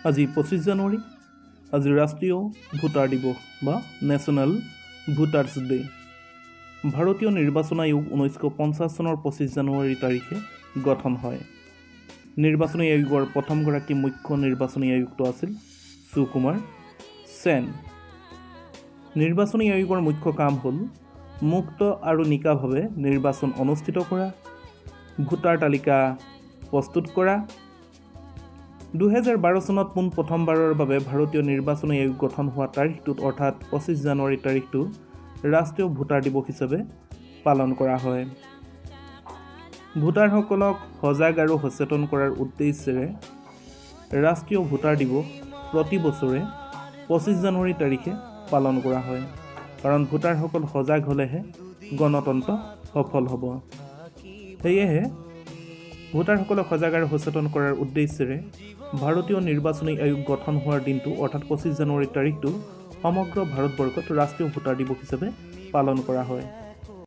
আজি 25 জানুৱাৰী, আজি ৰাষ্ট্ৰীয় ভোটাৰ দিৱস বা নেশ্যনেল ভোটাৰ্ছ ডে। ভাৰতীয় নিৰ্বাচন আয়োগ 1950 চনৰ 25 জানুৱাৰী তাৰিখে গঠন হয়। নিৰ্বাচনী আয়োগৰ প্ৰথমগৰাকী মুখ্য নিৰ্বাচনী আয়ুক্ত আছিল সুকুমাৰ সেন। নিৰ্বাচনী আয়োগৰ মুখ্য কাম হ'ল মুক্ত আৰু নিকাভাৱে নিৰ্বাচন অনুষ্ঠিত কৰা, ভোটাৰ তালিকা প্ৰস্তুত কৰা। 2012 চনত পোনপ্ৰথমবাৰৰ বাবে ভাৰতীয় নিৰ্বাচনী আয়োগ গঠন হোৱা তাৰিখটোত, অৰ্থাৎ 25 জানুৱাৰী তাৰিখটো ৰাষ্ট্ৰীয় ভোটাৰ দিৱস হিচাপে পালন কৰা হয়। ভোটাৰসকলক সজাগ আৰু সচেতন কৰাৰ উদ্দেশ্যেৰে ৰাষ্ট্ৰীয় ভোটাৰ দিৱস প্ৰতি বছৰে 25 জানুৱাৰী তাৰিখে পালন কৰা হয়, কাৰণ ভোটাৰসকল সজাগ হ'লেহে গণতন্ত্ৰ সফল হ'ব। সেয়েহে ভোটাৰসকলক সজাগ আৰু সচেতন কৰাৰ উদ্দেশ্যেৰে ভাৰতীয় নিৰ্বাচনী আয়োগ গঠন হোৱাৰ দিনটো, অৰ্থাৎ 25 জানুৱাৰী তাৰিখটো সমগ্ৰ ভাৰতবৰ্ষত ৰাষ্ট্ৰীয় ভোটাৰ দিৱস হিচাপে পালন কৰা হয়।